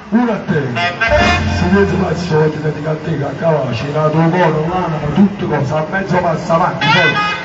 Uno a te, se mezzo passo voglio dedicare a te, che capace, la tua cuore, l'anima, tutte cose, a mezzo passo avanti, poi.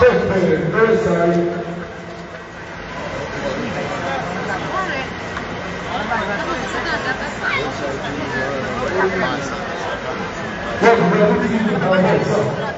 Peppe, dove stai? Guarda, quella tutti chi la forza.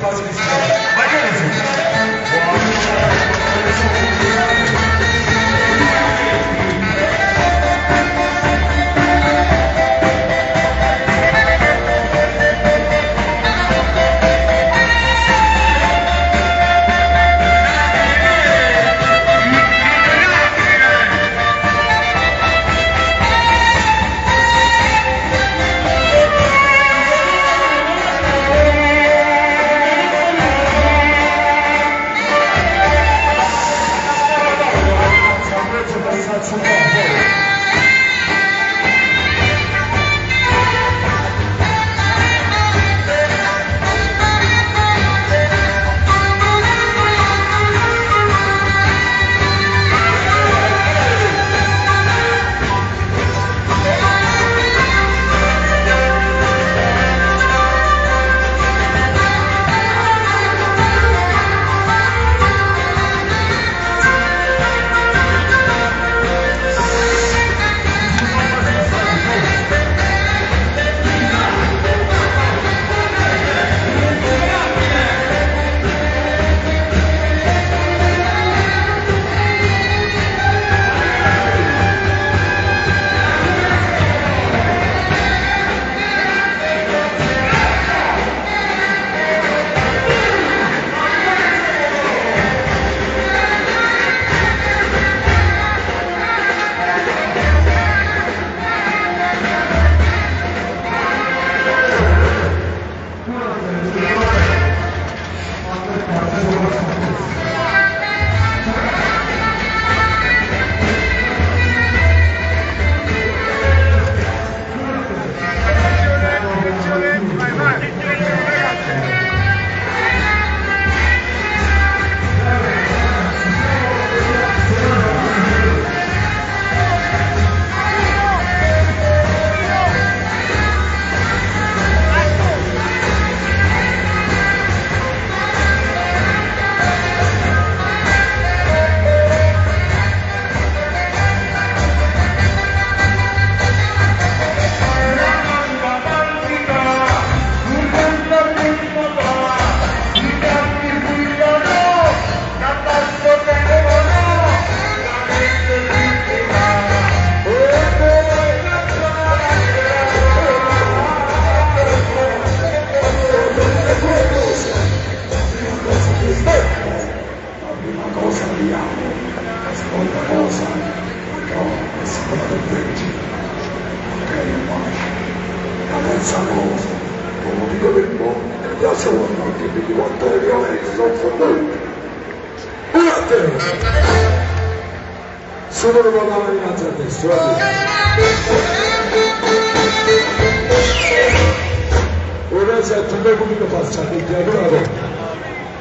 Ma che ne La prima cosa vediamo, la seconda cosa, la seconda del vergine, ok, è pace. La terza cosa, come dico del mondo, la seconda, che quanto le violenze sono fondate. Guardate! Solo con la mano innanzi a destra, guardate. Ora senti, un pochino faccia, che ti adoro.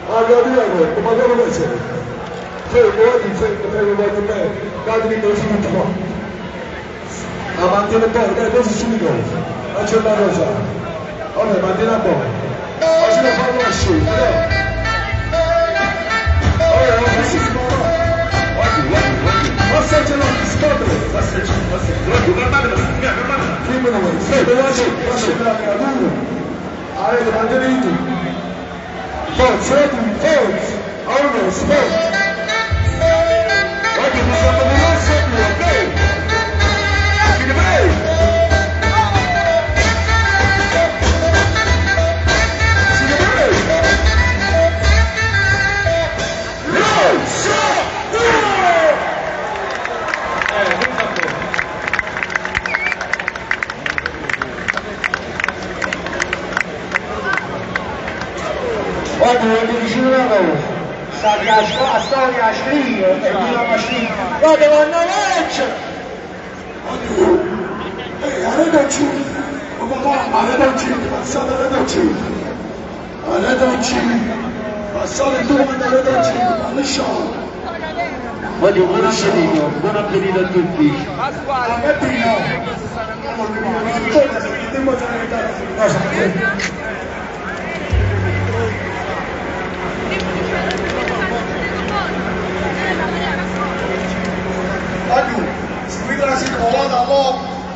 Allora, ma dove sei? Fermo, guardi, fermo, fermo, guardi me, datemi il subito qua. La mantiene bene, dai, così subito. Non c'è una cosa. Vabbè, mantiene buona. Oggi la fanno la scelta, no? Allora, così si può. Guardi, guardi, guardi. Passaggio no, scopre. Passaggio, passaggio. Guardi, guardate, guardate. Fermo, fermo, lasci, lasci la creatura. Avete mantenuto. Forza, forza, almost, forza. Guardi, mi sono venuto ok? Fine break. Fine break. Rosso! Oggi voglio dicere una cosa, sta la storia scrive e chi non la scrive, guarda vanno a leggere! Ehi, arredoci! Ma papà, arredoci, passate arredoci! Arredoci! Passate tu, arredoci! Liscio! Voglio buon appetito a tutti! A Peppino! Laggiù, seguite la signora là,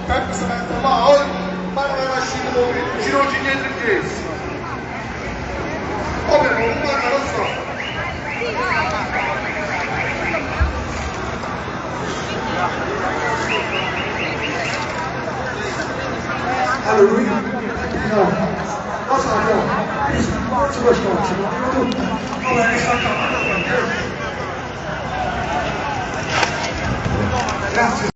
Peppe si mette là, ma non è uscito dove, giro indietro indietro. Allora lui, no, cosa no, non si può scocciare, ma tutto. Vabbè, mi sta Grazie.